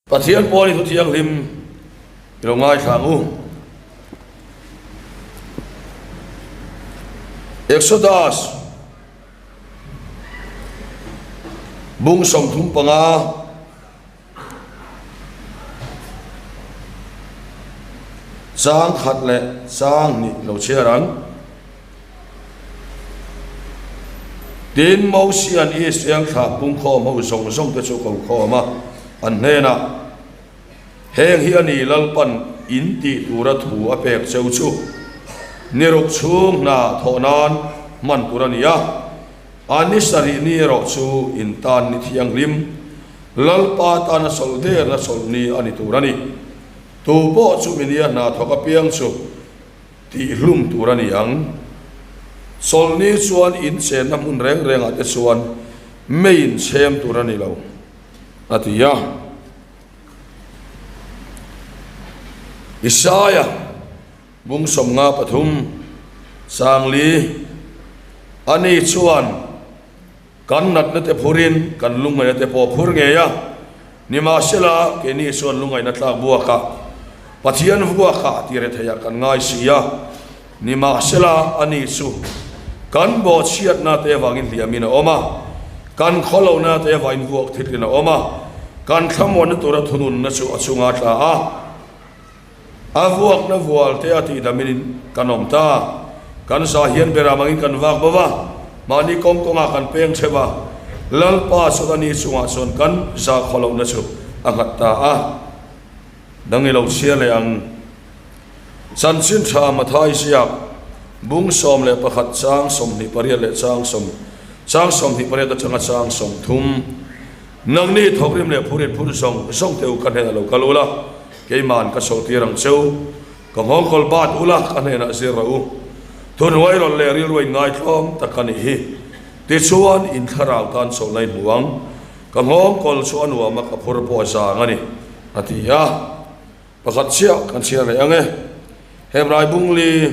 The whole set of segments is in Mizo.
Pathian pawh ni thu thianghlim i lo ngaithla ang u. Exodus bung 35 chang khat leh chang hnih lo chhiar ang. Tin, Mosia'n Israel thlah pungkhawm ho zawng zawng te chu ko khawm a, an hnenah, Heng hi a ni Lalpan in tih tura thu a pek cheu chu, ni ruk chhung hna thawh nan hman tur a ni a, a ni sarih ni erawh chu in tan ni thianghlim, Lalpa tana chawlh derna chawlhni a ni tur a ni. Tu pawh chu minia hna thawk apiang chu Tihhlum tur a ni ang. Chawlhni chuan inchenna hmun reng rengah te chuan mei inchhem tur a ni lo, a ti a. Isaia bung 53 Sangli, Ani chuan kan natna te phurin kan lungngaihna te pawh a phur ngei a, nimahsela keini chuan lungngaihna tlak buakah Pathian vuakah ti retheiah kan ngai si a, nimahsela ani chu kan bawhchhiatna te avangin hliamin a awm a, kan khawlohna te avangin vuak thitlin a awm a, kan thlamuanna tura thununna chu a chunga tla a, a vuakna vual te a tihdamin kan awm ta. Kan za hian beram angin kan vak bo va, mahni kawng kawngah kan peng theuh a, Lalpa chuan ani chungah chuan kan za khawlohna chu a nghat ta a. Dang i lo chhiar leh ang. Chanchin tha Mathai ziak bung 11 chang 28 leh chang sawm chang 28 atanga chang 30. Nangni thawkrim leh phurit phur zawng zawng te u ka hnenah lo kal ula, keima'n ka chawlhtir ang cheu. Ka nghawngkawl bat ula ka hnenah zir rawh u. Thuhnuai rawn leh rilru in ngaitlawm tak a nih hi. Tichuan, in thlarau tan chawlhna i hmu ang. Ka nghawngkawl chu a nuam a, ka phur pawh a zang a ni, a ti a. Pakhat chiah kan chhiar leh ang e. Hebrai bung li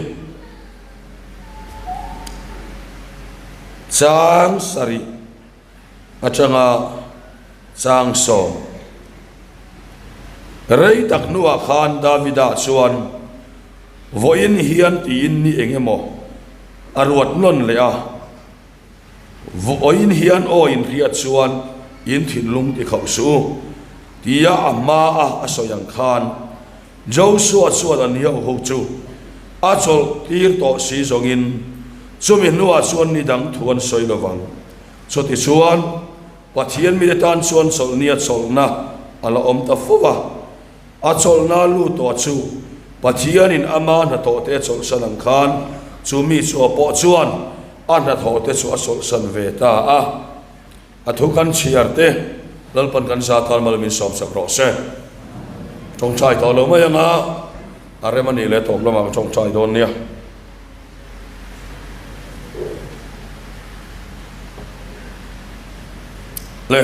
chang sarih atanga chang sawm rei tak hnuah khan Davida chuan vawiin hian tiin ni eng emaw a ruat nawn leh a. Vawiin hian aw inhriat chuan in thinlung ti khauh suh u, tia a hmaa a sawi ang khan Joshua chuan an hioh ho chu a chawlh tir tawh si zawngin chumi hnuah chuan ni dang thu an sawi lo vang. Chutichuan, Pathian mite tan chuan chawlhnia chawlhna a la awm ta fo va, A chawlhna lu tawh chu Pathianin ama hnathawhte a chawlhsan ang khan chu mi chu a pawh chuan a hnathawhte chu a chawlhsan ve ta a. A thu kan chhiar te Lalpan kan za tan mal min sawmsak rawh se. Tawngtai tawh lo mai anga a rem a nih leh tawp lamah ka tawngtai dawn nia. Le.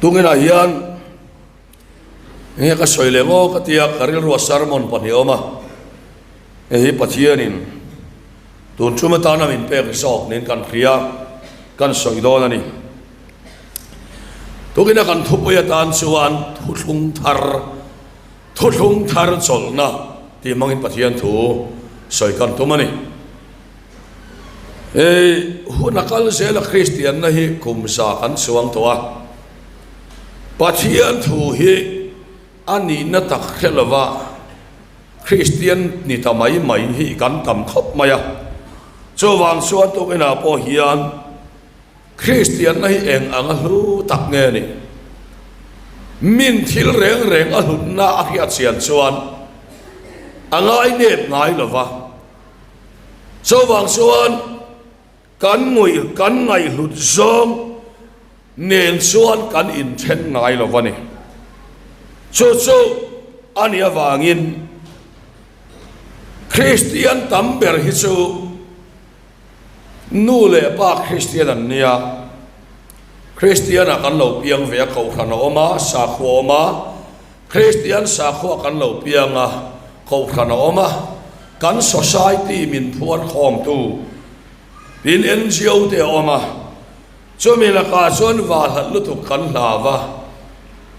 Tunginah hian enge ka sawi leh maw ka tia ka rilru a sermon pahnih a awm a, hei hi Pathianin tun tum atana min pek zawk niin kan hria kan sawi dawn a ni. Tungina kan thupui atan chuan thuthlung thar thuthlung thar chawlhna tih hmangin Pathian thu sawi kan tum a ni. Hei hun a kal zel a Kristianna hi kum za kan chuang tawh a, Pathian thu hi a nihna tak hre lova Kristian ni ta mai mai hi kan tam khawp mai a, chuvang chuan tukinah pawh hian Kristianna hi eng anga hlu tak nge ni? Min thil reng reng a hlutna a hriat chian chuan a ngainep ngai lova, Chuvang chuan kan ngawih kan ngaihhlut zawng nen chuan kan inthen ngai lo a ni. Chu chu a nih avangin Kristian tam ber hi chu nu leh pa Kristian an nia. Kristianah kan lo piang ve a, kohhran a awm a, sakhua a awm a. Kristian sakhua kan lo piang a, kohhran a awm a, kan society min phuar khawmtu tin NGO te a awm a. Chumi lakah chuan vahlat lutuk kan hlau a,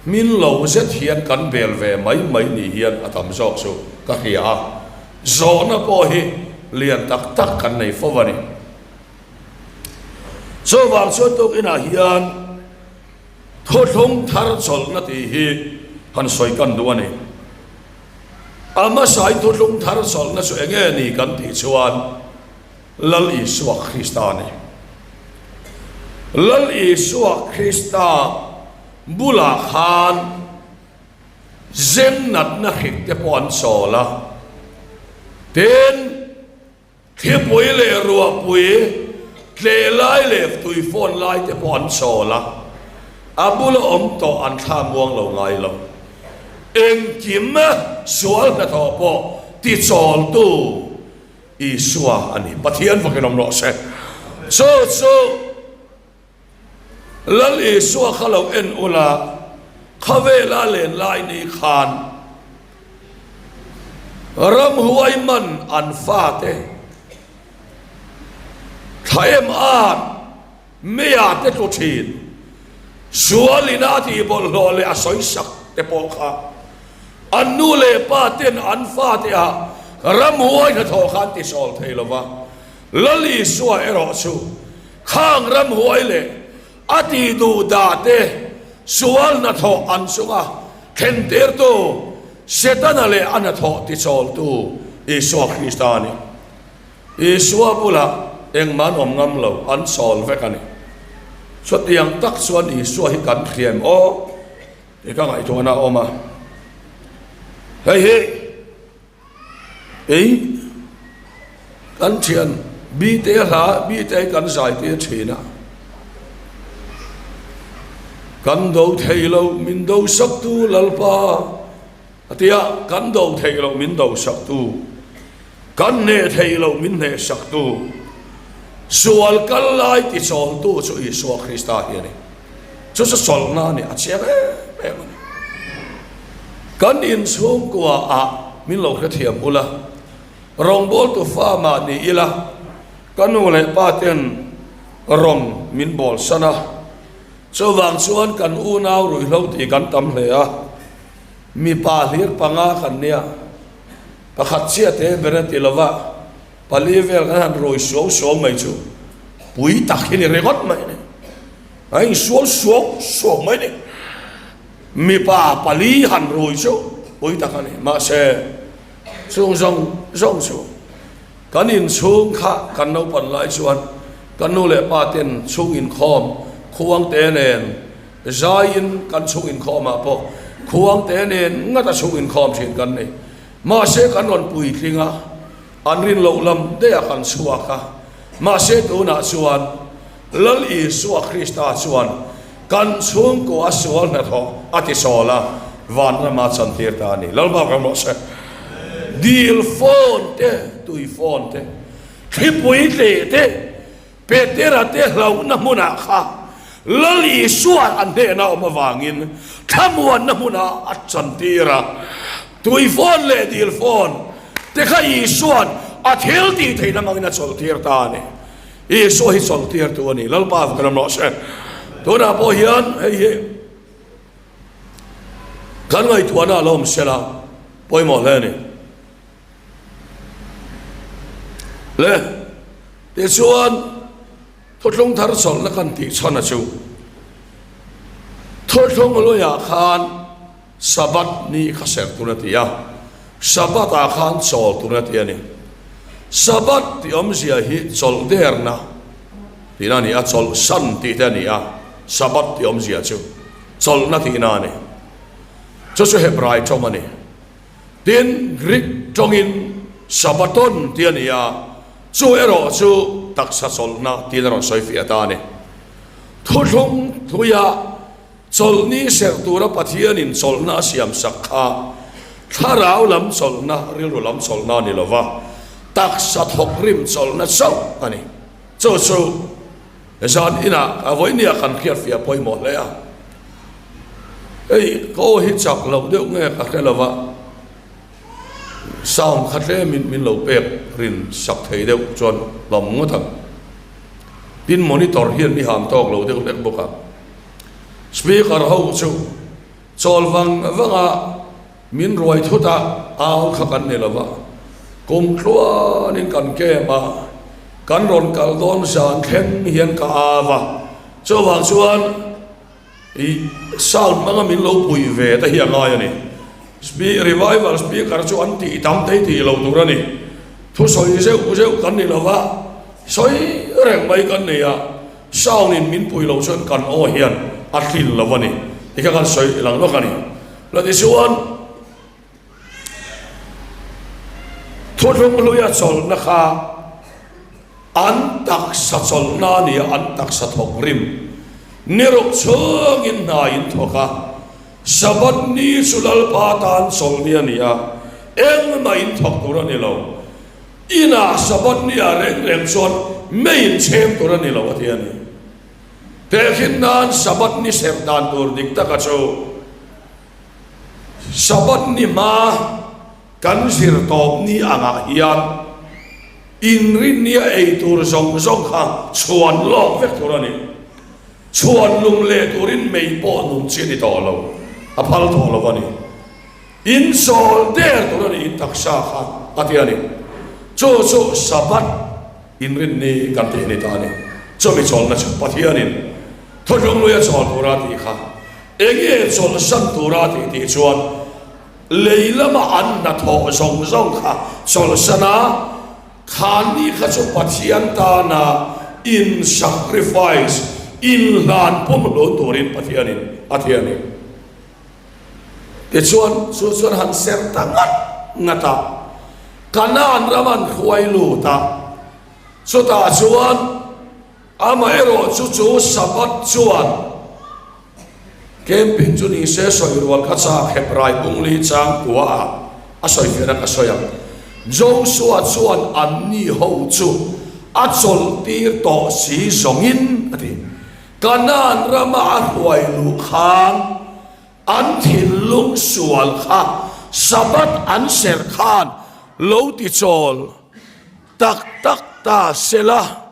hmin lo zet hian kan bel ve mai mai ni hian a tam zawk chu ka hria a, zawhna pawh hi lian tak tak kan nei fo a ni. Chuvang chuan tukinah hian thuthlung thar chawlhna tih hi han sawi kan duh a ni. A hmasain thuthlung thar chawlhna chu enge ni kan tih chuan, Lal Isua Krista a ni. Lal Isua Krista bulah khan zeng natna hrik te pawh an chawl a, tin, thlipui leh ruahpui tleh lai leh tui fawn lai te pawh an chawl a, a bula awm tawh an thla muang lo ngai lo. Engkim sual hnathawh pawh tichawltu Isua a ni. Pathian vakin awm rawh se. Chu chu Lal Isua kha lo en ula, khawvela len lai ni khan ramhuai man an fate thla em at Meiah te tlu thin, sualin a tih bawlhhlawh leh a sawisak te pawh kha an nu leh pa ten an fate ah ramhuai hnathawh kha an tisawl thei lo va. Lal Isua erawh chu khang ramhuai leh a tih duh dah te sual hnathawh an chunga thlen tirtu Setana leh a hnathawh tichawltu Isua Krista a ni. Isua bulah engmah an awm ngam lo, an chawl vek a ni. Chutiang tak chuan Isua hi kan hriam aw tih ka ngaihtuahna a awm a. Hei hi ei kan thian Bite hla Bite hi kan zai tir thin a. Kan do thei lo min do saktu Lalpa a ti a, kan do thei lo min do saktu. Kan hneh theih loh min hneh saktu, sual kal lai tichawltu chu Isua Krista hi a ni. Chu chu chawlhna a ni, a chiang em em a ni. Kan inchhungkua ah min lo hrethiam ula, rawngbawltu fa mah ni ila, ka nu leh pa ten rawn min bawlsan a, chuvang chuan kan unau ruihhlo tih kan tam hle a, mipa hlir panga kan nia. Pakhat chiah te ber a ti lova, pali vel kan han rawi suau suau mai chu pui tak hi ni ringawt mai a ni. A insual suau suau mai ni. Mipa pali han rawi chu pui tak a ni. Mahse, chung zawng zawng chu kan inchhung kha kan naupan lai chuan kan nu leh pa ten chhung inkhawm khuang te nen Zaiin kan chhung inkhawmah pawh khuangte nen ngata chhung inkhawm thin kan ni. Mahse kan rawn puitling a, an rin loh lam daih a kan chhuak a. Mahse tunah chuan Lal Isua Krista chuan kan chhungkua a sual hnathawh a tisawl a, vanrama chantir ta a ni. Lalpa kan rawh se. Dil fawn te, tui fawn te, thlipui tleh te, Petera te hlauhna hmunah kha Lal Isua an hnehna awm avangin thlamuanna hmunah a chantir a. Tui fawn leh dil fawn te kha Isua'n a thil tih theihna hmangin a chawlhtir ta a ni. Isua hi chawlhtirtu a ni. Lalpa fak lam rawh se. Tunah pawh hian hei hi kan ngaihtuahna a lo awm sela pawimawh hle a ni. Le, tichuan thuthlung thar chawlhna kan tih chhan a chu thuthlung luiah khan Sabbath ni kha serh tur a ti a, Sabbath ah khan chawl tur a ti a ni. Sabbath tih awmzia hi chawlh derna tihna a ni a, chawlh san tih te a ni a, Sabbath tih awmzia chu chawlhna tihna a ni. Chu chu Hebrai tawng a ni. Tin, Greek tawngin Sabbaton tih a ni a, chu erawh chu taksa chawlhna tiin a rawn sawi fiah ta a ni. Thuthlung hluia chawlhni serh tura Pathianin chawlhna a siamsak kha thlarau lam chawlhna, rilru lam chawlhna a ni lo va, taksa thawkrim chawlhna chauh a ni. Chu chu zan inah a vawinia kan hriatfiah pawimawh hle a. Hei ka aw hi chak loh deuh nge ka hre lo va, sound kha tlemin min lo pek rin sak thei deuh chuan hlawm ngawt ang. Tin monitor hian mi ham tawk lo deuh hlek bawk a. Speaker ho chu chawl vang vang a min ruai thut a, au kha kan ni lo va. Kum tluanin kan camp a, kan rawn kal dawn zan thleng hian ka au a. Chuvang chuan I sound hmanga min lo pui ve te hi a ngai a ni. Revival speaker chu an tih tam thei tih lo tur a ni. Thusawi zeuh zeuh kan ni lo va, sawi reng mai kan ni a, sound in min pui lo chuan kan aw hian a tlin lo a ni. Tikha kan sawi lang lawk a ni. La tichuan Thuthlung hluia chawlhna kha an taksa chawlhna a ni a, an taksa thawk rim ni ruk chungin hna in thawk a. Sabbath ni chu Lalpa tan chawlhni a ni a, engmah in thawk tur a ni lo. Inah Sabbath ni ah reng reng chuan mei in chhem tur a ni lo a ti a ni. Tehkhin nan Sabbath ni serh dan tur dik taka chu Sabbath ni hma kan zir tawp ni angah hian inrinnia ei tur zawng zawng kha chhuan lawk vek tur a ni. Chhuan lung leh turin mei pawh nun chi a ni tawh lo, a phal tawh lo a ni. In sawl der tur a ni in taksa kha a ti a ni. Chu chu Sabbath inrinni kan tih a ni ta a ni. Chumi chawlhna chu Pathianin thawhlung luia chawl tura a tih kha. Enge chawlhsan tura tih tih chuan lei lama an hnathawh zawng zawng kha chawlhsan a, khani kha chu Pathian tana in sacrifice, inhlan pumhlun turin Pathianin a ti a ni. Tichuan, chu chuan han ser ta ngat ngat a, Kanaan ram an hruai lut a, chutah chuan Amaherawh chu chu Sabbath chuan camping chu ni se sawi rual kha chak Hebrai bungli chang kua ah a sawi fiahna ka sawi ang. Joshua chuan anni ho chu a chawlh tir tawh si zawngin a ti. Kanaan rama a hruai luh khan an thinlung sual kha Sabbath an serh khan lo ti chawl tak tak ta sela.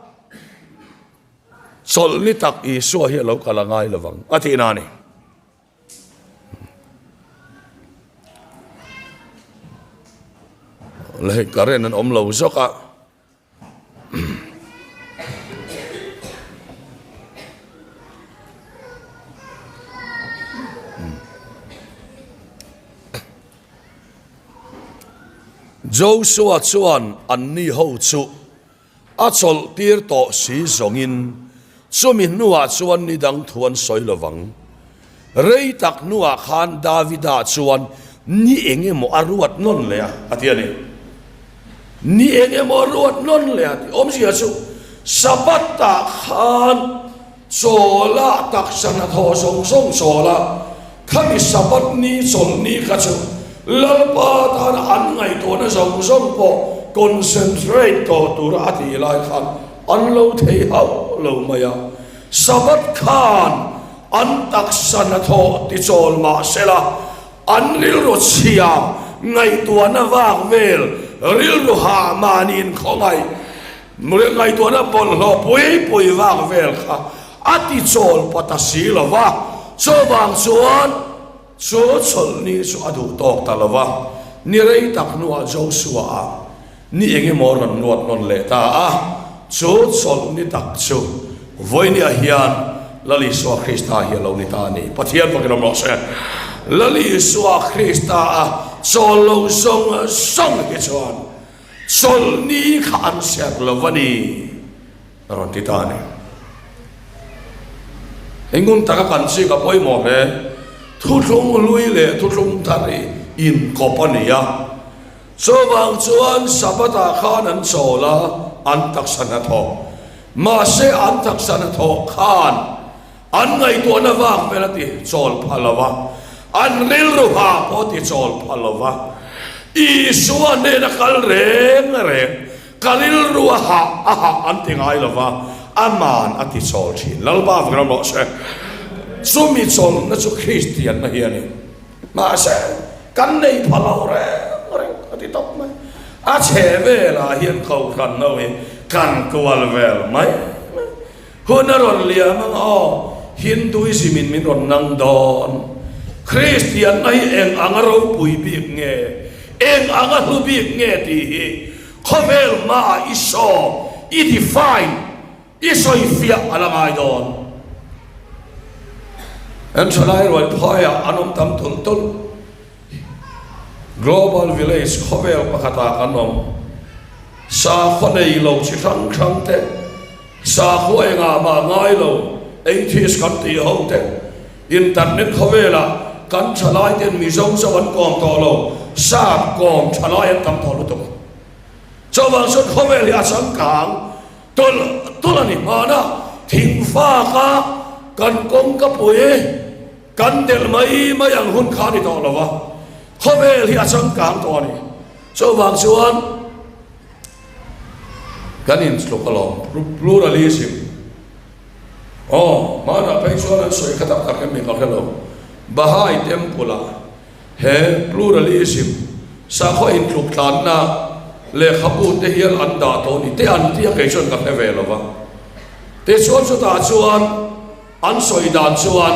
Chawlhni tak Isua hi a lo kal a ngai lo vang a tihna a ni. Leh current an awm lo zawk a. Joshua chuan anni ho chu A chawlh tir tawh si zawngin chumi hnuah chuan ni dang thu an sawi lo vang. Rei tak hnuah khan Davida chuan ni eng emaw a ruat nawn leh a, a ti a ni. Ni eng emaw a ruat nawn leh a tih awmzia chu Sabbath-ah khan Chawla taksa hnathawh zawng zawng chawla khami Sabbath ni chawlh ni kha chu Lalpa tana an ngaihtuahna zawng zawng pawh concentrate tawh tura a tih lai khan an lo thei hauh lo mai a. Sabbath khan an taksa hnathawh ti chawl mah sela an rilru chhia ngaihtuahna vak vel rilru hah mahniin khawngaih Ngaihtuahna bawlhhlawh pui pui vak vel kha a ti chawl pa ta si lo va, chuvang chuan chu chawlhni chu a duh tawk ta lo va. Ni rei tak hnuah Joshua a ni eng emaw rawn nuat nawn leh ta a, chu chawlhni tak chu vawinia hian Lal Isua Krista hi a lo ni ta a ni. Pathian fakin awm rawh se. Lal Isua Krista a chawl lo zawng zawng hi chuan Chawlhni kha an serh lo a ni, a rawn ti ta a ni. Hei ngun taka kan chik a pawimawh hle. Thuthlung hlui leh thuthlung thar hi inkawp a ni a. Chuvang chuan Sabbath-ah khan an chawl a, an taksa hnathawh. Mahse an taksa hnathawh khan an ngaihtuahna vak vel a ti chawl pha lo va, an rilru ha pawh a ti chawl pha lo va. Isua hnena kal reng reng, ka rilru a hah a hah an ti ngai lo va, aman a ti chawl thin. Lalpa vek ram rawh se. Chumi chawlhna chu Kristianna hi a ni. Mahse, kan nei pha lo reng reng a ti tawp mai. A chhe velah hian kohhran ho hi kan kual vel mai mai. Hun a rawn liam ang aw, Hinduism in min rawn nang dawn. Kristianna hi eng anga ropui bik nge, eng anga hlu bik nge tih hi khawvel hmaah i show, i define, i sawifiah a la ngai dawn. Kan thalai rual phaiah an awm tam tulh tulh. Global Village khawvel pakhatah kan awm. Sakhaw nei lo chi hrang hrang te, sakhua engah mah ngai lo atheist kan tih ho te, internet khawvelah kan thalai ten Mizo zo an kawm tawh lo, sap kawm thalai an tam tawh lutuk. Chuvang chuan khawvel hi a changkang tawlh tawlh a ni. Hmana thingfaka kan kawngka pui kan delh mai mai ang hun kha a ni tawh lo va, khawvel hi a changkang tawh a ni. Chuvang chuan kan intluk alawm, pluralism. Aw, hmanah phei chuan an sawi kha tak tak em mi ka hre lo. Bahai Temple ah he pluralism sakhaw intluk tlanna lehkhabu te hian an dah tawh ni te an tia kei chuan ka hre ve lo va. Tichuan chutah chuan an sawi dan chuan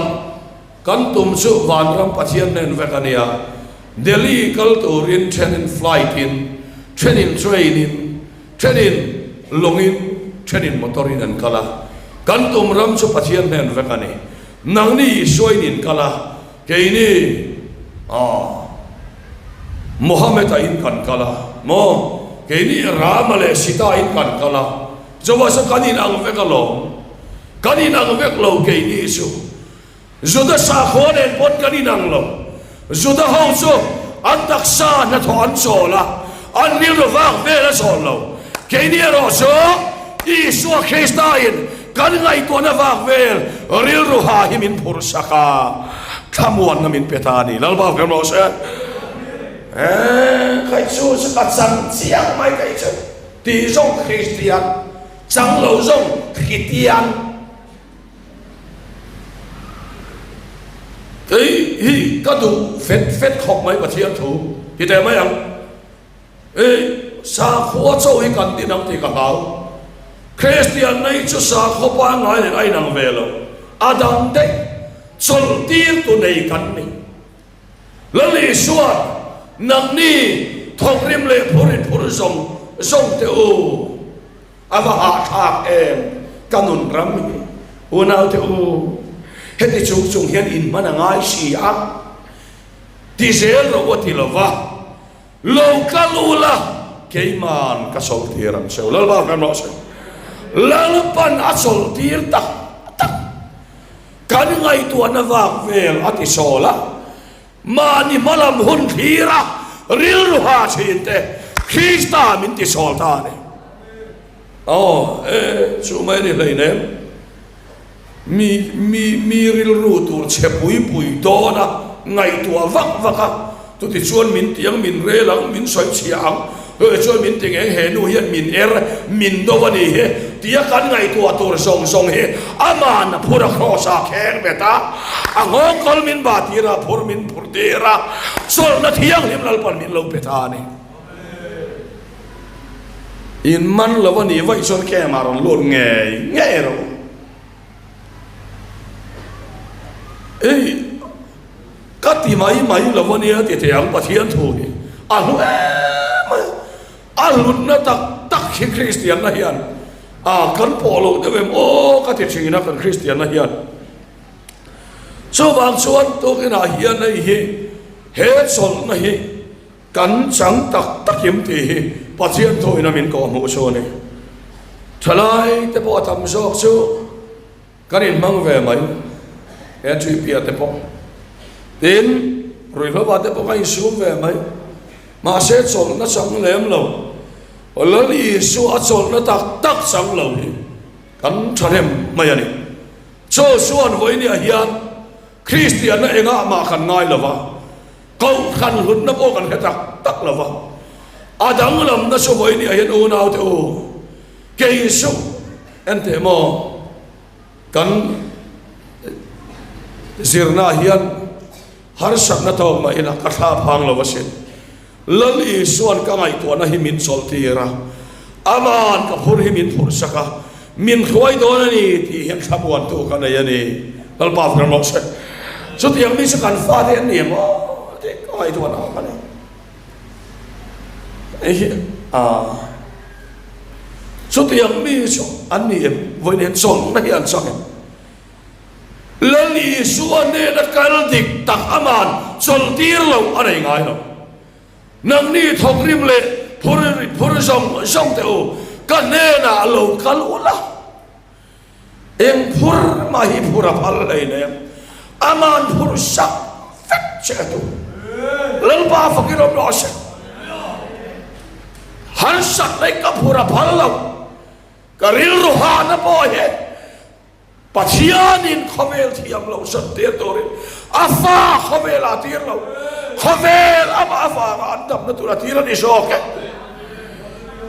Kan tum chu Vanram Pathian nen vek a nia. Delhi kal turin thenin flight in, thenin train in, thenin lawng in, thenin motor in an kal a. Kan tum ram chu Pathian hnen vek a ni. Nangni Isuain in kal a, keini ah Mohammed-a in kan kal a, maw? Keini Rama leh Sita in kan kal a. Chuvah chu kan inang vek alawm. Kan inang vek lo keini chu. Juda sakhua nen pawn kan inang lo. Juda ho chu an taksa hnathawh an chawl a, an rilru vak vel a chawl lo. Keini erawh chu Isua Krista in kan ngaihtuahna vak vel rilru ha hi min phurh sak a, thlamuanna min pe ta a ni. Lalpa kan rawh se. Eeh, kai chu chu ka chang chiang mai kai chu. Ti zawng Kristian, chang lo zawng Khitian. Kei hi ka duh fet fet khawp mai Pathian thu ti teh mai ang. Ei, sakhua chaw hi kan din ang tih ka hlau. Kristian nei chu sakhaw pangngai nen a inang ve lo. A dang daih, chawlh tir tu nei kan ni. Lal Isuan, Nangni thawkrim leh phur in phur zawng zawng teh u. A va hahthlak em ka nun ram hi unaute u, heti chung chung hian in hman a ngai si a, ti zel rawh u a ti lo va, lo kal u la keiman ka chawlhtir ang che u, Lalpa kan rawh se. Lalpan a chawlhtir tak tak kan ngaihtuahna vak vel a ti sawl a, Mahni hmalam hun thlira rilru ha thin te Krista min ti sawl ta a ni. Aw, e, chu mai a ni hleinem. Mi, mi, mi rilru tur chhe pui pui dawn a, ngaihtuah vak vak a, chutichuan min ti ang, min rel ang, min sawi chhia ang, Hei chuan min ti ngeng he nu hian min er, min do a ni hi tia kan ngaihtuah tur zawng zawng hi aman a phur a kraws ah kheng bet a, a nghawng kawl min bah tir a, phur min phur tir a, chawlhna thianghlim Lalpan min lo pe ta a ni. In man lo a nih vaih chuan camp ah rawn lut ngei ngei rawh u. Ei. Ka ti mai mai lo a nia ti thei ang Pathian thu hi a hlu em mai. A hlutna tak tak hi Kristianna hian a kan pawh loh deuh em aw ka ti thin a kan Kristianna hian. Chuvang chuan tukinah hian hei hi he chawlhna hi kan chang tak tak em tih hi Pathian thu ina min kawhhmuh chu a ni. Thalai te pawh a tam zawk chu. Kan inhmang ve mai, entry piah te pawh. Tin, ruihhlo te pawh ka insum ve mai. Mahse chawlhna chang lem lo, Lal Isua a chawlhna tak tak chang lo hi kan thahnem mai a ni. Chaw chuan vawinia hian Kristianna engah mah kan ngai lo va, Kohhran hlutna pawh kan hre tak tak lo va. A danglamna chu vawinia hian unaute u, Kei suh enteh maw kan zirna hian harsatna tawk mah ila ka thla phang lo asin. Lal Isuan ka ngaihtuahna hi min chawlhtir a, Aman ka phur hi min phurhsak a. Min hruai dawn a ni tih hian thlamuantu ka nei a ni. Lalpa fak rawh se. Chutiang mi chu kan fate an ni em aw tih ka ngaihtuah na a ni. Hei hi a chutiang mi chu an ni em? Vawiin hian chawlhna hi an chang em? Lal Isua hnena kal dik tak aman chawlhtir loh a nei ngai lo. Nangni thawkrim leh phur phur zawng zawng teh u, ka hnenah lo kal ula. Eng phur mah hi phur a phal hlei nem, aman phur sak vek che a tu. Lalpa fakin awm rawh se. Harsat mai ka phur a phal lo, ka rilru hahna pawh hi. Pathianin khawvel thiam loh sat tir turin a fa khawvel ah tir lo, khawvel amah avanga an damna tur a tir a ni zawk e.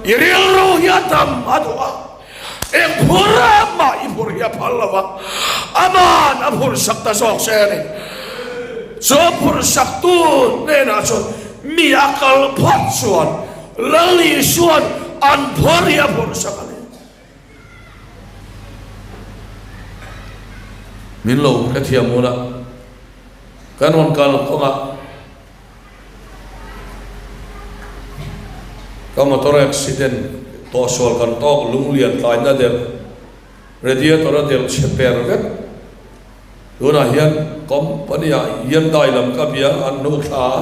I rilru hi a dam a duh a, eng phur mah i phur hi a phal lo va, aman a phur sak ta zawk se a ni. Chu a phur sak tu hnenah chuan mi a kal phawt chuan Lal Isua'n an phur hi a phur sak a ni. Min lo hrethiam ula, kan rawn kal kawngah ka motor accident tawhsual kan tawk lunglian tlaina delh radiator a delh chhe per vek. Tunah hian company ah Hyundai lam ka bia an hnuh thla a,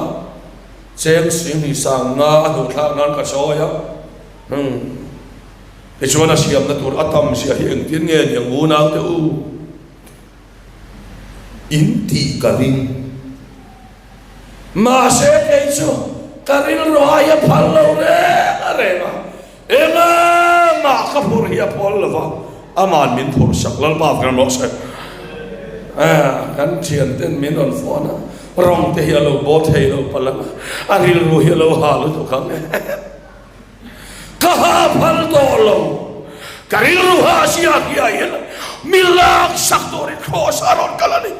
cheng singni sang nga a hnuh thlak nan ka sawi a. Umm. Tichuan a siamna tur a tam zia hi engtin nge ni ang unaute u? In tih ka ring. Mahse kei chu ka rilru ai a phal lo reng a reng a, engmah ka phur hi a phawl lo va, aman min phur sak Lalpa vek rawh se. Kan thianten min rawn phone a, rawng te hi a lo baw thei lo palh ang a, a rilru hi a lo ha lutuk ang e. Ka ha phal tawh lo, ka rilru ha zia hiain mi lak sak turin Kraws a rawn kal a ni.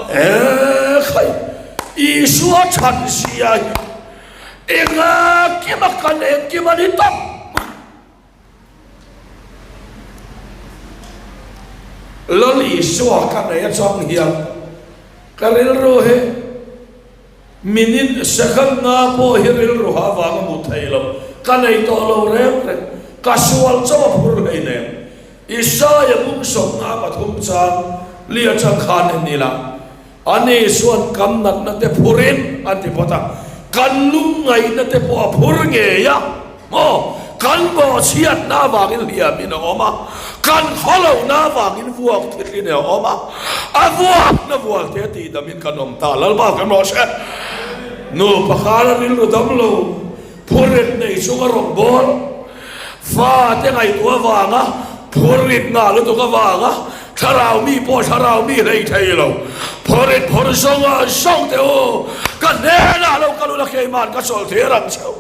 Ekhai, Isua chhan zia hi enga kima kan engkim a ni tawp mai. Lal Isua ka nei atang hian ka rilru hi Minute second nga pawh hi rilru ha vang a hmu thei lo. Ka nei tawh lo reng reng. Ka sual chauh a phur hlei nen. Isaia bung 53 chang li atang khan en ila, Ani chuan kan natna te phurin an ti phawt a, kan lungngaihna te pawh a phur ngei a. Maw? Kan bawhchhiatna avangin hliamin a awm a, kan khawlohna avangin vuak thithlin a awm a, a vuakna vualte a tihdamin kan awm ta. Lalpa kan rawh se. Nu pakhat a rilru dam lo, phurrit nei chung a rawn bawl. Fate ngaihtuah avanga phurrit ngah lutuk avanga thlarau mi pawh thlarau mi hlei thei lo. Phurrit phur zawnga zawng teh u, ka hnenah lo kal ula keima'n ka chawlh thir ang cheu.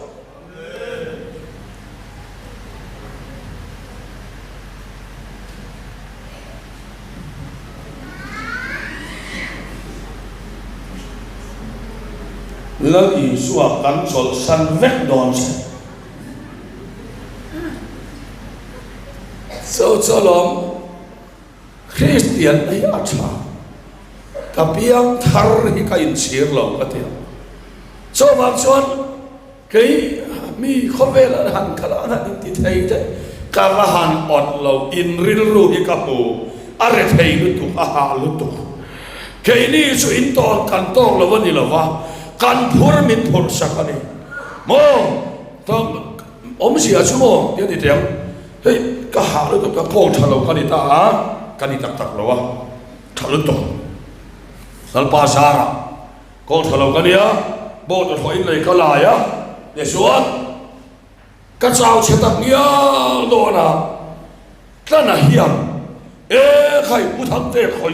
Lal Isua kan chawlhsan vek dawn che. Cho cho lawm Kristian hi a tha. Ka piang thar hi ka inchhir lo ka ti a. Chuvang chuan Kei mi khawvel an han kal a, an han inti thei daih. Ka va han awt lo, in rilru hi ka hmu, a re thei lutuk, a hah lutuk. Keini chu in tawn kan tawk lo a ni lo va, kan phur min phurh sak a ni. Maw, ka awmzia chu maw ti a ni teh ang, hei ka hah lutuk, ka kawl tha lo ka ni ta a, ka ni tak tak lo a, tha lutuk. Lalpa zarah. Kawng tha lo ka nia, boat a thlawhin lei ka lai a, tichuan ka chau chhe tak ngial dawn a, Tlana hian E khai Pu Thangte khawi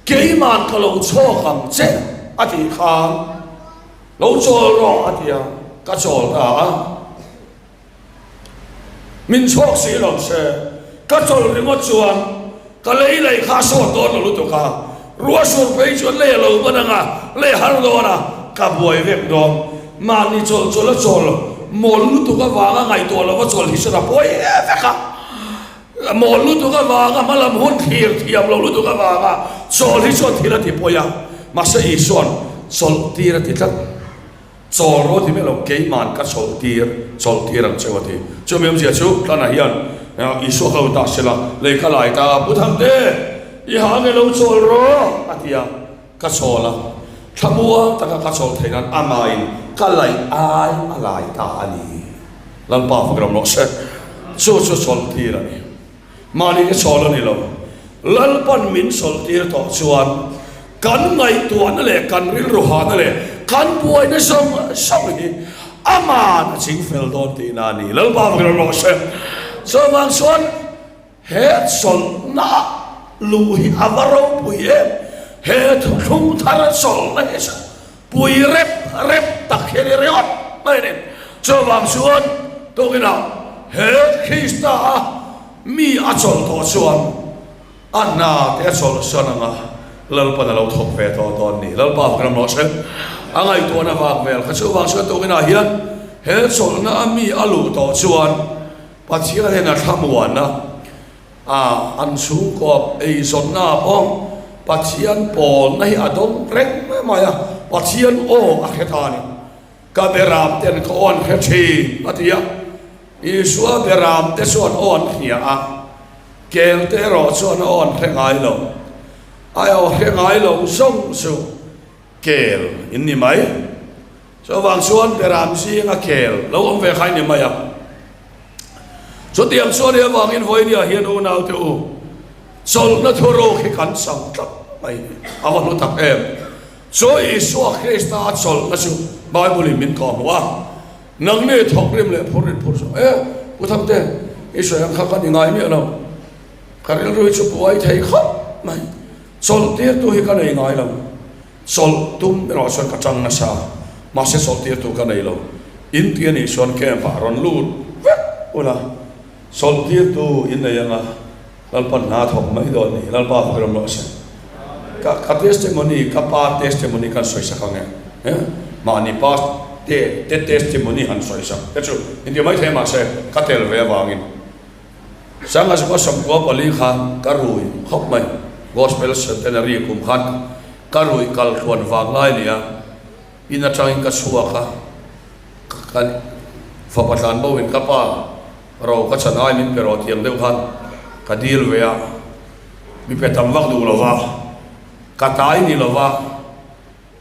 keiman ka lo chhawk ang che a tih khan lo chawl rawh a ti a, ka chawl ta a. Min chhawk si lo se, ka chawlh ringawt chuan ka lei lei kha a sawt dawn lo lutuk a, ruah sur phei chuan lei a lo ban ang a, lei a har dawn a, ka buai vek dawn. Mahni chawlh chawlh a chawl mawl lutuk avanga ngaihtuah lova chawlh hi chuan a pawi vek a. Mawl lutuk avanga hmalam hun thlir thiam lo lutuk avanga chawl hi chuan thil a ti pawi a, mahse Isua'n chawlh tir a ti tlat. Chawl rawh ti miah lo, keima'n ka chawlh tir, chawlh tir ang cheu a ti. Chumi awmzia chu Tlana hian Isua ka lo dah sela, lei ka lai ta a, Pu Thangte, i ha nge lo chawl rawh a ti a, ka chawl a, thlamuang taka ka chawl theih nan amahin ka laih ai a lai ta a ni. Lalpa fak ram rawh se. Chu chu chawlh tir a ni. Mahni te chawl a ni lo. Lalpan min chawlh tir tawh chuan kan ngaihtuahna leh kan rilru hahna leh kan buaina zawng zawng hi aman a ching fel dawn tihna a ni. Lalpa fak ram rawh se. Chuvang chuan He chawlhna luh hi a va ropui em! He thuthlung thar chawlhna hi chu pui rep rep tak hi a ni ringawt mai a ni. Chuvang chuan tukinah he Krista a mi a chawlh tawh chuan a hna te a chawlhsan anga Lalpan a lo thawk ve tawh dawn ni. Lalpa fak ram rawh se. A ngaihtuahna vak vel kha chuvang chuan tukinah hian he chawlhna a mi a luh tawh chuan Pathian hian a thlamuan a, a an chhungkaw eizawnna ah pawh Pathian pawlna hi a dawng reng mai a, Pathian aw a hre ta a ni. Ka beram ten ka aw an hre thin a ti a, Isua beram te chuan aw an hria a, kel te erawh chuan aw an hre ngai lo. A aw hre ngai lo zawng chu kel in ni mai. Chuvang chuan Beram zinga kel lo awm ve kha i ni mai a. Chutiang chuan i avangin vawinia hian unaute u, chawlhna thuruk hi kan chang tlat mai hi a va hlu tak em. Chu Isua Krista a chawlhna chu Bible-in min kawhhmuh a, nangni thawkrim leh phurrit phur chu e, Pu Thangte, i sawi ang kha ka ni ngai miah lo, ka rilru hi chu buai thei khawp mai, chawlh tirtu hi ka nei ngai lo. Chawlh tum erawh chuan ka tang nasa, mahse chawlh tirtu ka nei lo. In ti a nih chuan camp ah rawn lut vek ula, chawlh tirtu in nei anga Lalpan hna thawk mai dawn ni, Lalpa fak ram rawh se. Ka ka testimony, ka pa testimony kan sawi sak ang e, mahni pa te te testimony han sawi sak te chu inti maithei mahse ka tel ve avangin. Sanga zuma 94 khan ka rui khawp mai. Gospel Centenary kum khan ka rui kal tluan vang lai nia in atangin ka chhuak a, ka fapa tlan bo in ka pa ro ka chan ai min pe rawh tiang deuh khan ka dil ve a, mi pe tam vak duh lova, ka tai ni lova.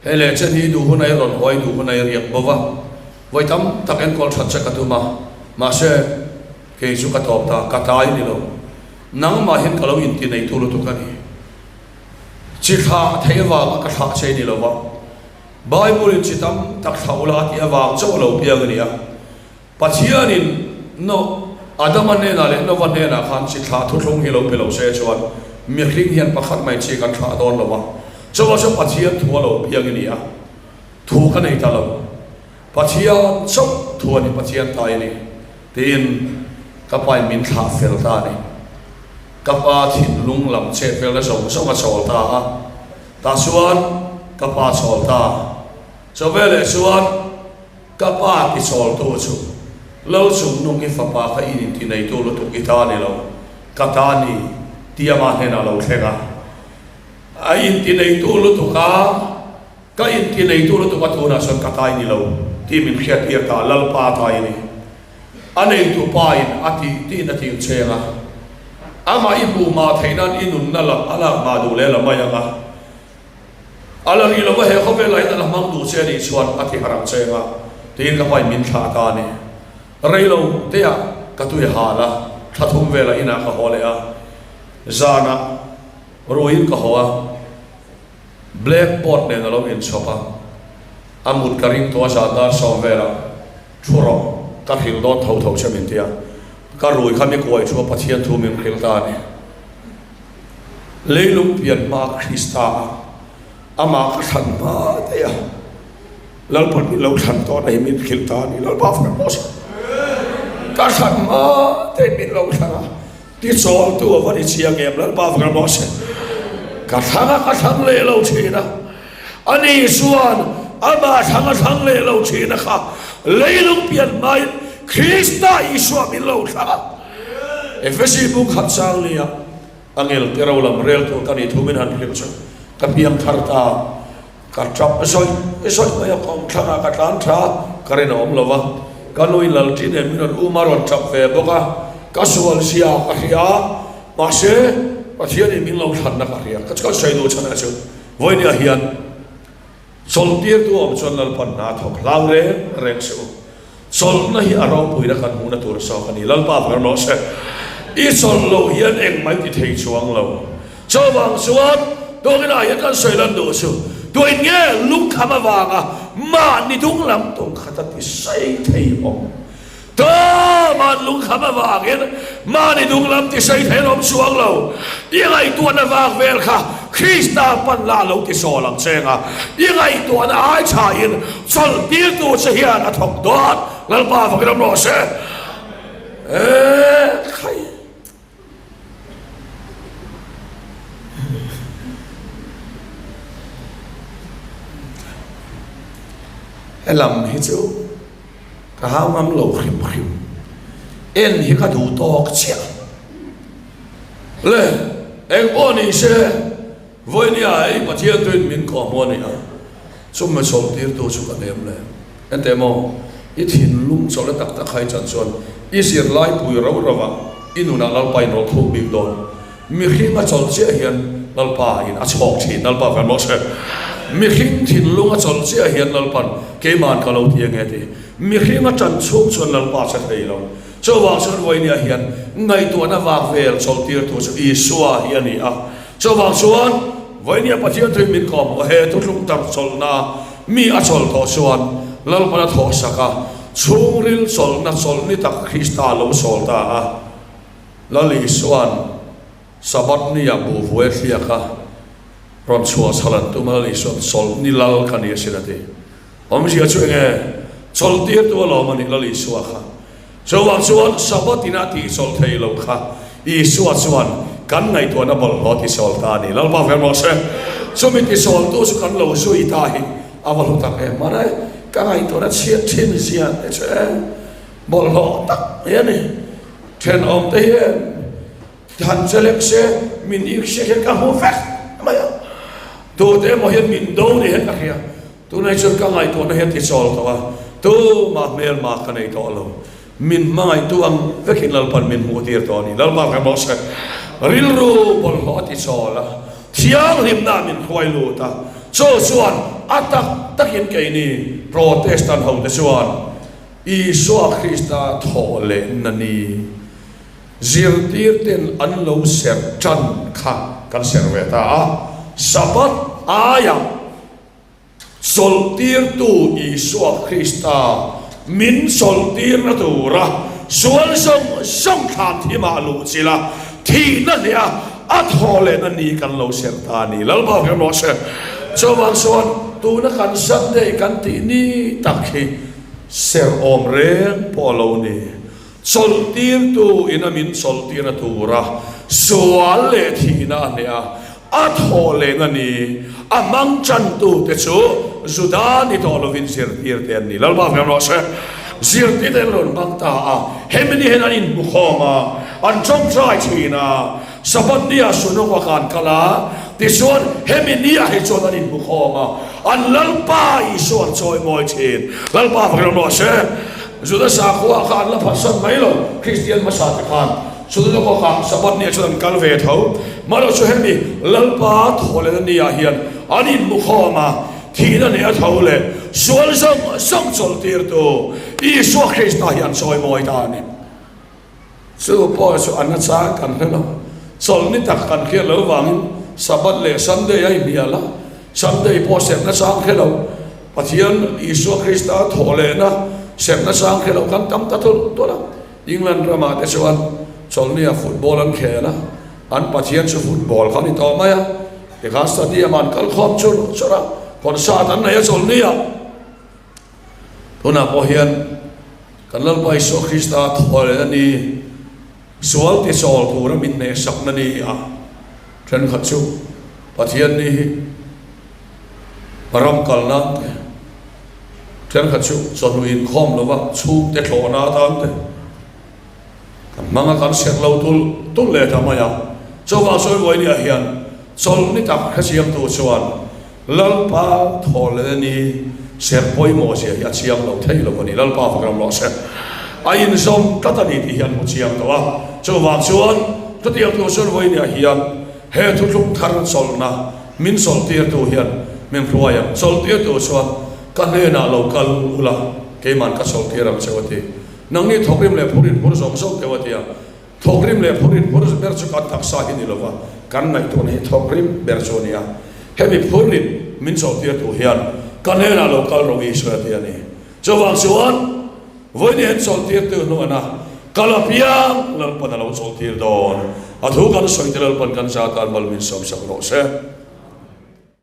Hei leh chen hi duh hun a i rawn haw i duh hun a i riak bo va, vawi tam tak enkawl that che ka tum a, mahse kei chu ka tawp ta, ka tlai ni lo. Nangmah hian ka lo inti neitu lutuk a ni. Chi thlah theih avanga ka thlah che ni lo va, Bible in chi tam tak thlah ula a tih avang chauh a lo piang a ni a. Pathianin No, Adama hnenah leh Nova hnenah khan chi thlah thuthlung hi lo pe lo se chuan mihring hian pakhat mai chi kan thlah dawn lo a, chuvang chuan Pathian thu a lo piang i ni a, thu ka nei ta lo, Pathian chauh thu a ni, Pathian ta i ni tiin ka pain min thlah fel ta a ni. Ka pa thinlung lam chet velna zawng zawng a chawl ta a, tah chuan ka pa chawl ta. Chawveleh chuan. Ka pa ti chawltu chu Lo chung nung i fapa kha i inti neitu lutuk i ta ni lo, ka ta ni ti ama hnenah lo thleng a. A inti neitu lutuk a, ka inti neitu lutuk a tunah chuan ka ta i ni lo tih min hriattir ta, Lalpa ta i ni. A neitu pa in a tih tiin a tir cheng a, amah i hmuh mah theih nan i nunna lam a lak mah duh leh la mai ang a. A la ri lova he khawvelah hian a la hmang duh che a nih chuan a ti harang che anga tiin ka hmai min thlah ta a ni. Rei lo te ah ka tui hal a, thla thum velah inah ka haw leh a, zanah ruiin ka haw a, black board nen a lo inchhawp a, a mut ka ring tawh a zan dar sawm velah thu rawh ka hrilh dawn tho tho che min ti a, ka rui kha mi kuai thu a Pathian thu min hrilh ta a ni. Leilung pian hma Krista a amah ka thlan hma daih a, Lalpan min lo thlan tawh na hi min hrilh ta a ni, Lalpa fak pawh sa. Ka thlan hma daih min lo thlan a, tichawltu a va ni chiang em, Lalpa fak pawh sa. Ka thlang a, ka thlang leh lo thin a, ani chuan amah thlang a thlang leh lo thin a kha leilung pian hmain Krista Isua min lo thlang a. Efesi bung khat sang nia angel te ro lam rel tur ka nih thu min han hrilh chu ka piang thar ta. Ka tap zawih zawih mai a, kawngthlang ah ka tlan tha a, ka rin a awm lo va, ka nu in Lalṭi nen min rawn um a rawn tap ve bawk a, ka sual zia ka hria a, mahse Pathian in min lo thlanna ka hria, ka chuan sawi duh chhan ah chu vawinia hian chawlhtirtu awm chuan Lalpan hna thawk hlau reng reng suh u. Chawlhna hi a ropuina kan hmuhna tur zawk a ni. Lalpa vang rawh se. I chawlh loh hian engmah i ti thei chuang lo. Chuvang chuan tuakinah hian kan sawi lan duh chu tuin nge lungkham avanga mahni dung lam tum khat a ti sei thei awm. Tuma'n lungkham avangin mahni dung lam ti sei thei an awm chuang lo. I ngaihtuahna vak vel kha Krista pan la lo ti sawl ang che nga, i ngaihtuahna ai thain chawlh tirtu che hian a thawk dawn. Lalpa fakin awm rawh se. Eeh khai. Helam hi chu ka hau ngam lo hrim hrim. En hi ka duh tawk chiah. Le, eng pawh ni se, vawinia hei Pathian tuin min kawh hmu a ni a, chumi chawlhtirtu chu ka nem le. Enteh maw, i thinlung chawlhna tak tak hai chan chuan i zirlai pui rau rau ah i nunah Lalpa in rawn thuk bik dawn. Mihring a chawlh chiah hian Lalpa in a chhawk thin, Lalpa kan mawh se. Mihring thinlung a chawlh chiah hian Lalpan keiman ka lo ti ange ti. Mihring a tan chhung chuan Lalpa che thei lo. Chuvang chuan Ruainia hian ngaihtuahna vak vel chawlhtirtu chu Isua hi a ni a. Chuvang chuan Vainia Pathian thuin min kawm aw he thuthlung tar chawlhna mi a chawlh tawh chuan Lalpan a thawhsak a, chhungril chawlhna chawlhni tak Krista lo sawl ta a. Lal Isua'n Sabbath nia buhvuai a thliak a, rawn chhuah chhal an tum a, Lal Isua'n chawlhni lal ka ni asin a ti. Awmzia chu enge? Chawlhtirtu alawm a nih Lal Isua kha. Chuvang chuan Sabbath ina tih chawlh thei lo kha Isua chuan kan ngaihtuahna bawlhhlawh tisawl ta a ni. Lalpa vel rawh se. Chumi tisawltu chu kan lo zui ta hi a va hlu tak em. Mahne ka ngaihtuahna chhiat thin zia te chu e bawlhhlawh tak mai a ni. Thenawmte hian Han che lek se, min ik se hian ka hmu vek mai a. Tute emaw hian min do ni hian ka hria. Tunah chuan ka ngaihtuahna hian ti chawl tawh a, tumah hmelma ka nei tawh lo. Min hmangaihtu ang vekin Lalpan min hmuh tir tawh a ni. Lalpa ka rawh se. Rilru bawlhhlawh a ti chawl a, thianghlimna min hruai lut a. Chu chuan a tak takin keini Protestant hote chuan Isua Krista thawh lehna ni. Zirtirten an lo serh tan kha kan serh ve ta a, Sabbath aia chawlhtirtu Isua Krista min chawlhtirna tura sual zawng zawng thlan thimah luh chilh a, thihna hneh a, a thaw lehna ni kan lo serh ta a ni. Lalpa hriam rawh se. Chuvang chuan tuna kan Sunday kan tih ni tak hi serh awm reng pawh a lo ni. Chawlhtirtu in a min chawlhtir a tur a, sual leh thihna a hneh a, a thawh lehna a ni. A hmang tantute chu Juda ni tawh lovin zirtirte an ni. Lalpa hmel rawh se. Zirtirte an rawn hmang ta a, hemi ni hian an inhmukhawm a, an tawngtai thin a, Sabbath ni ah Sunawka an kal a, tichuan hemi ni ah hi chuan an inhmukhawm a, an Lalpa Isua an chawimawi thin. Lalpa hmel rawh se. Juda sakhua kha an la phatsan mai lo, Kristian hmasa te khan Juda kawkah Sabbath ni ah chuan an kal ve tho. Mahlo chu hemi Lalpa thawhlehna ni ah hian an inhmukhawm a, thihna leh a tho leh sual zawng zawng chawlhtirtu Isua Krista hi an chawimawi ta a ni. Chu pawh chu a nachang kan hre lo. Chawlhni tak kan hriat loh vangin Sabbath leh Sunday a inhnial a, Sunday pawh serh nachang hre lo, Pathian Isua Krista thawhlehna serh nachang hre lo kan tam ta tulh tulh a. England ramah te chuan chawlhnia football an khel a, an Pathian chu football kha a ni tawh mai a, tikhan stadium ah an kal khawm chur chur a, concert an nei a chawlhnia. Tunah pawh hian kan Lalpa Isua Krista thawhleh a ni, sual tichawl tura min hnehsakna ni a, thenkhat chu Pathian ni hi ram kal nan te, thenkhat chu chawhnu inkhawm lova chhungte thlawhna atan te kan hmang. Hmanga kan serh lo tulh tulh leh ta mai a. Chuvang sawi Vawinia hian chawlh ni tak hrechiangtu chuan Lalpa thawhleh ni serh pawimawh zia hi a chiang lo thei lo a ni. Lalpa fak ram rawh se. A inzawm tlat a ni tih hi an hmu chiang tawh a. Chuvang chuan chutiang tur chuan Vawinia hian he thuthlung thar chawlhna min chawlhtirtu hian min hruai ang. Chawlhtirtu chuan ka hnenah lo kal ula keiman ka chawlhtir ang cheu a ti. Nangni thawkrim leh phurin phur zawng zawng teuh a ti a. Thawkrim leh phurin phur ber chu kan taksa hi ni lova, kan ngaihtuahna hi thawkrim ber chu a ni a. Hemi phurin min chawlhtir tur hian ka hnenah lo kal rawh Isua a ti a ni. Chuvang chuan vawiin hian chawlhtirtu hnuana kal apiang Lalpan a lo chawlhtir dawn. A thu kan sawi te Lalpan kan za tan mal min sawmsak rawh se.